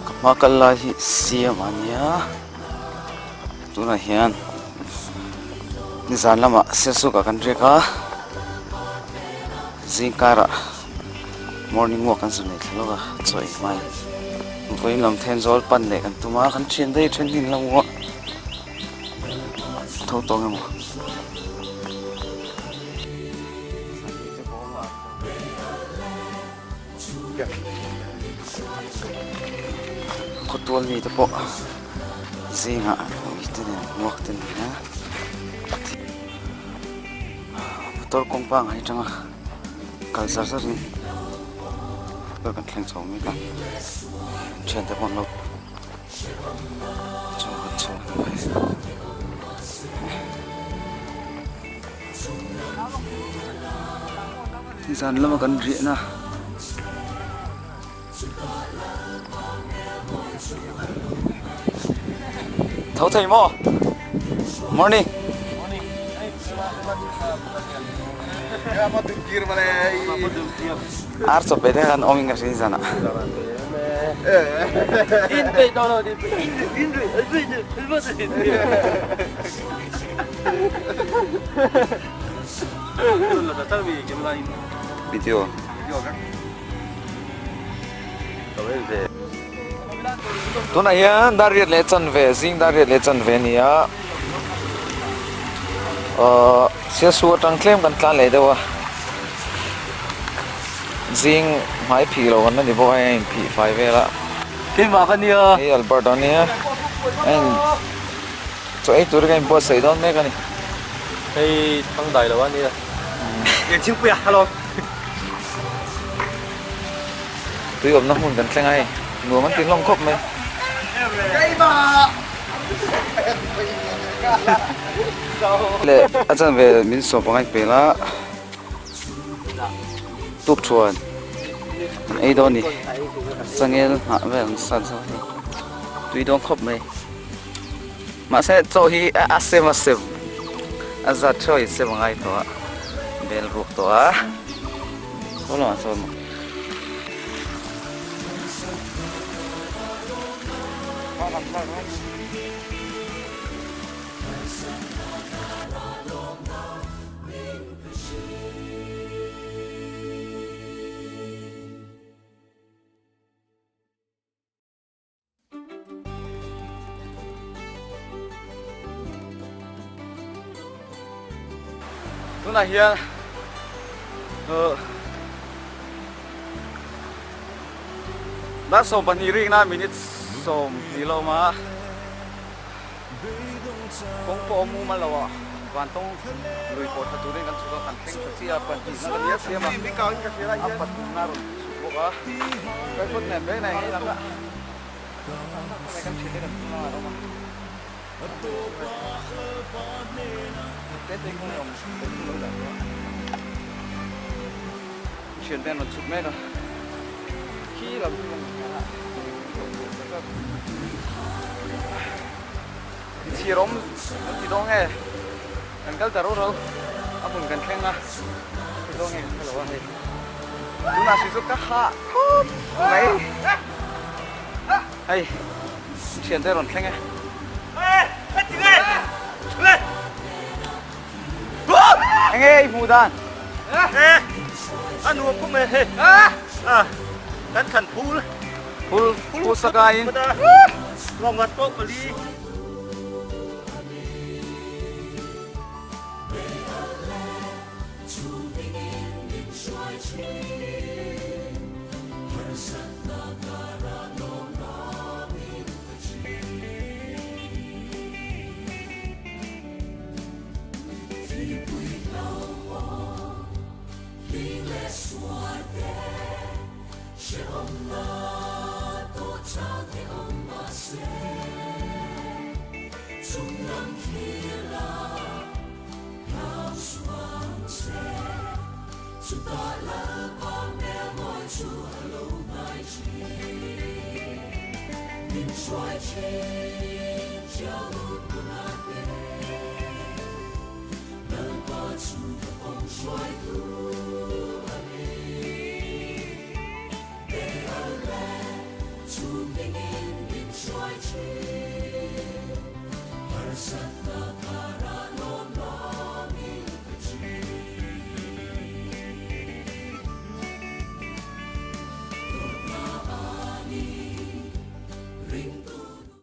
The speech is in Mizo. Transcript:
Ka hma kal lai hi siam a nia tunah hian nizan lamah sialsuk ah kan riak a zingkarah morning walk kan zun leh thla lawk a chaw ei hmain vawiin lam then zawl pan leh kan tum a kan thian daih then hi an lo uah tho tawng emaw. Khawtual mi te pawh zingah ui te nen hmuak te ni a motor kawng pangngai atanga kal zar zar in kan thleng chho mek a thiante pawh an lo Zan lama kan riahna Tho thei maw? Morning. Ar chawp ve te khan awm in ka hria zan ah. Video. Tunah hian dar riat leh chanve zing dar riat leh chanve a ni a ahh siasu atang tlem kan tlan leh deuh a zing hmai phih loh an la ni bawk a hei a inphih fai vel a hei Albert a nia a in chaw ei tur hi ka inbuatsaih dawn mek a ni. Hei thang dai lo a nia. Thingpui a hello. Tui awmna hmun kan thleng a hei nuam an ti hlawm khawp mai. Leh a chanve min sawm pangai pel a tuk thuan an ei dawn a ni changel hnah vel an sat zo hei tui dawn khawp mai mahse chaw hi a sem a sem a zat theuh a insem a ngai tawh a bel ruk tawh a. Saw lamah sawn maw. Tunah hian dar 12 rikna minute 20 la awm a kawng pawh a awm mumal lo a vantawng lui pawh tha turin kan chhuk a kan thleng tha chiah a pahnihna kan nia siam a a pathumna a rawn chhuk bawk a tripod nen reng reng hi lang a kan thian te kan tum a awm a te te kawng awm lo dah tawh a thian te an rawn chhuk mek a khi lam hi kawng Inchhir awm an ti dawn nge kan kal ta ro ro a hmun kan thleng a ti dawn nge kan hre lo a hei tunah hri chu ka hah khawp mai hei thian te rawn thleng e enge i hmuh dan a nuam khawp mai hei kan thlan phul phul phul saka in Lawng pawh pali.